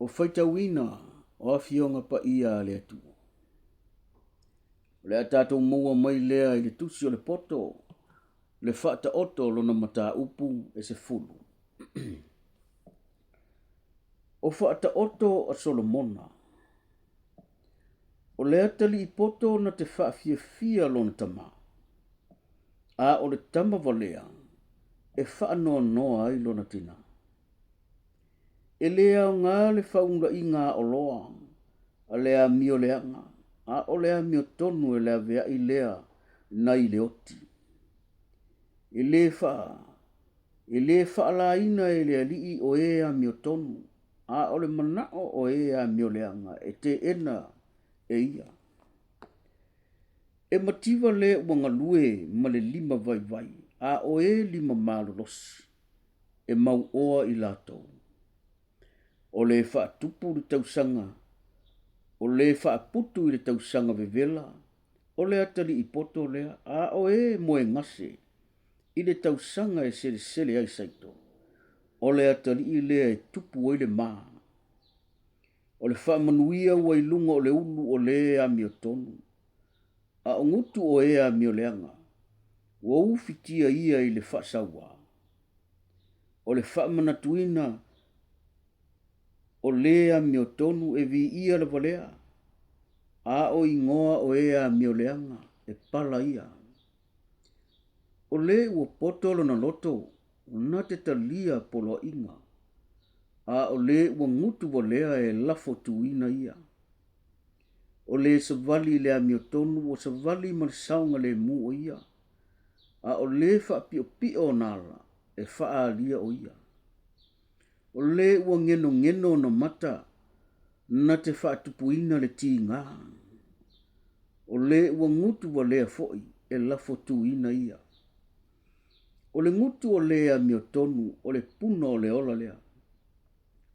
O faitauina o Afioga Paia a le Atua. O le a tatou maua mai lea i le tusi o le poto, le faataoto o lona mataupu e 10. O faataoto a Solomona. O le atalii poto na te faafiafia lona tama, a o le tama valea e faanoanoa ai lona tina. E le aoga le faaulaiga aoloa a le amio leaga, a o le amiotonu e laveai lea nai le oti. E le faa e le faalaina e le alii o e amiotonu, a o le manao o e amioleaga e teena e ia. E mativa le ua galue ma le lima vaivai, a o e lima malolosi e mauoa i latou. O le faatupu le tausaga, o le faaputu i le tausaga vevela, o le atalii poto lea, a o e moegase i le tausaga e selesele ai saito, o le atalii lea e tupu ai le ma. O le faamanuia ua i luga o le ulu o le amiotonu, a o gutu o e amioleaga, ua ufitia ia i le faasauā. O le faamanatuina o le amiotonu e viia lava lea, a o igoa o e amioleaga e pala ia. O le ua poto lona loto na te talia poloaiga, a o le ua gutu valea e lafotuina ia. O le savali i le amiotonu ua savali ma le saogalemu o ia, a o le faapiopio ona ala e faaalia o ia. O le ua genogeno ona mata na te faatupuina le tiga. O le ua gutu valea foi e lafotuina ia. O le gutu o le amiotonu o le puna o le ola lea,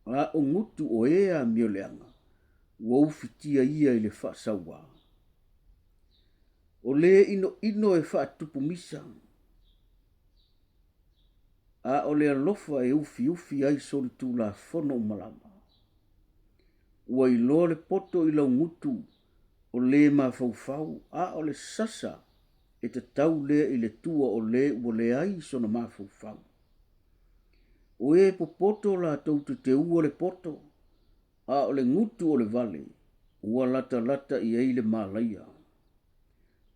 a o gutu o e amioleaga ua ufitia ia i le faasauā. O le inoino e faatupu misa, a o le alofa e ufiufi ai solitulafono uma lava. Ua iloa le poto i laugutu o le mafaufau, a o le sasa e tatau lea i le tua o le ua leai sona mafaufau. O e popoto latou te teua le poto, a o le gutu o le vale ua latalata i ai le malaia.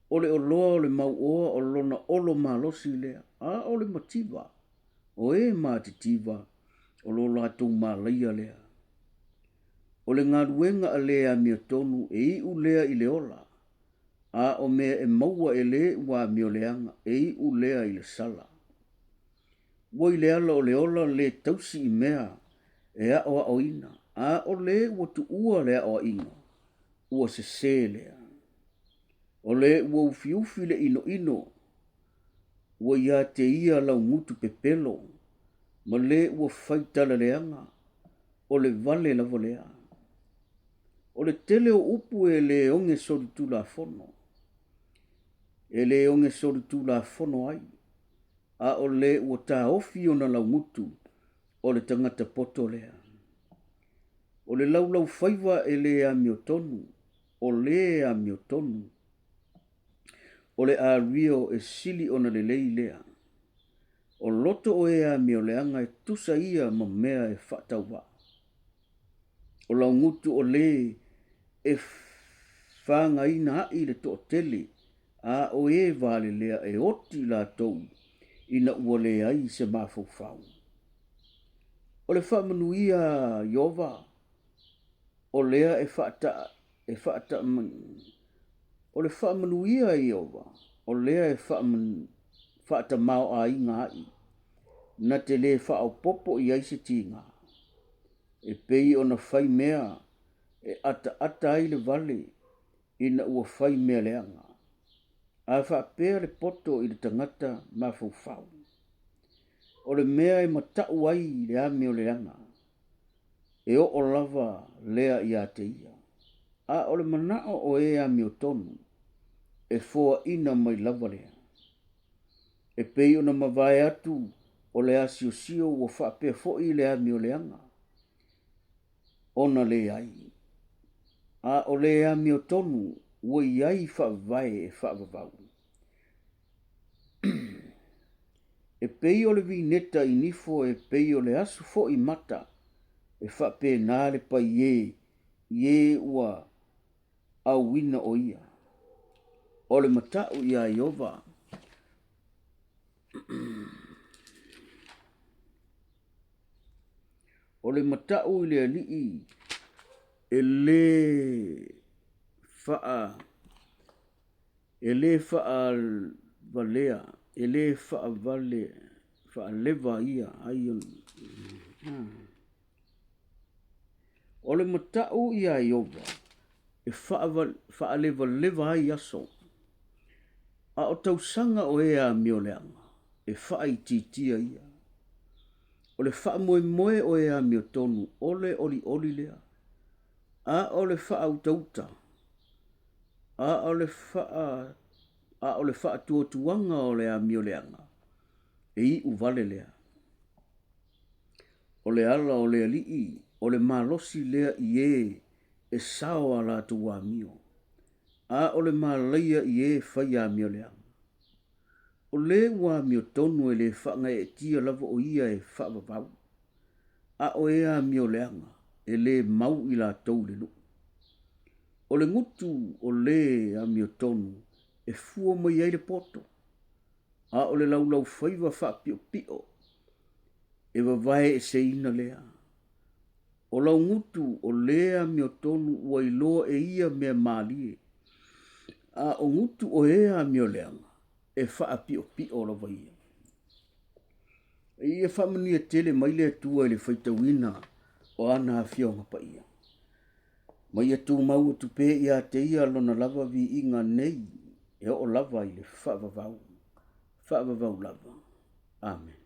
O le oloa o le mauoa o lona olo malosi lea, a o le mativa o e matitiva o lo latou malaia lea. O le galuega a le amiotonu e iu lea i le ola, a o mea e maua e le ua amioleaga e iu lea i le sala. Ua i le ala o le ola le tausi i mea e aoaoina, a o le ua tuua le aoaiga, ua sese lea. O le ua ufiufi le inoino, ua ia te ia laugutu pepelo, ma le ua fai tala leaga, o le vale lava lea. O le tele o upu e le oge solitulafono, e le oge solitulafono ai, a o le ua taofi ona laugutu o le tagata poto lea. O le laulaufaiva e le amiotonu, o le amiotonu. O le ario e sili ona lelei lea. O loto o e amioleaga e tusa ia ma mea e faatauvaa. O laugutu o le e fagaina ai le toatele, a o e valelea e oti latou ina ua leai se mafaufau. O le faamanuia a Ieova, o lea e faata e faata o le faamanuia a Ieova, o lea e faatamaoaiga ai, na te le faaopoopo i ai se tiga. E pei ona fai mea e ataata ai le vale ina ua fai mea leaga. A faapea le poto i le tagata mafaufau, o le mea e matau ai le amioleaga, e oo lava lea ia te ia. A o le manao o e amiotonu, e foaina mai lava lea. E pei ona mavae atu o le asiosio ua faapea foi le amioleaga. ona leai, a o le amiotonu ua i ai faavae e faavavau. E pei o le vineta i nifo e pei o le asu foi i mata, e faapena le paiē i e ua auina o ia. O le mata'u iā Ieova. O le mata'u i le Alii e lē faa e lē faavalea e lē faavale faaleva ia ai O le mata'u iā Ieova e faalevaleva ai aso, a o tausaga o e amioleaga e faaitiitia ia. O le faamoemoe o e amiotonu o le olioli lea, a o le faautauta, a o le faa, a o le faatuatuaga o le amioleaga, e iu vale lea. O le ala o le Alii o le malosi lea i e e sao a latou amio, a o le malaia i e fai amioleaga. O le ua amiotonu e le faagaeetia lava o ia e faavavau, a o e amioleaga e le mau i latou i le lu'u. O le gutu o le amiotonu e fua mai ai le poto, a o le laulaufaiva faapiopio e vavaeeseina lea. O lau gutu o le amiotonu ua iloa e ia mea malie, a o gutu o e amioleaga e faapiopio lava ia. Ia faamanuia tele mai le Atua i le faitauina o ana Afioga Paia. Ma ia tumau atu pea ia te ia lona lava viiga nei e oo lava i le faavavau, faavavau lava. Amene.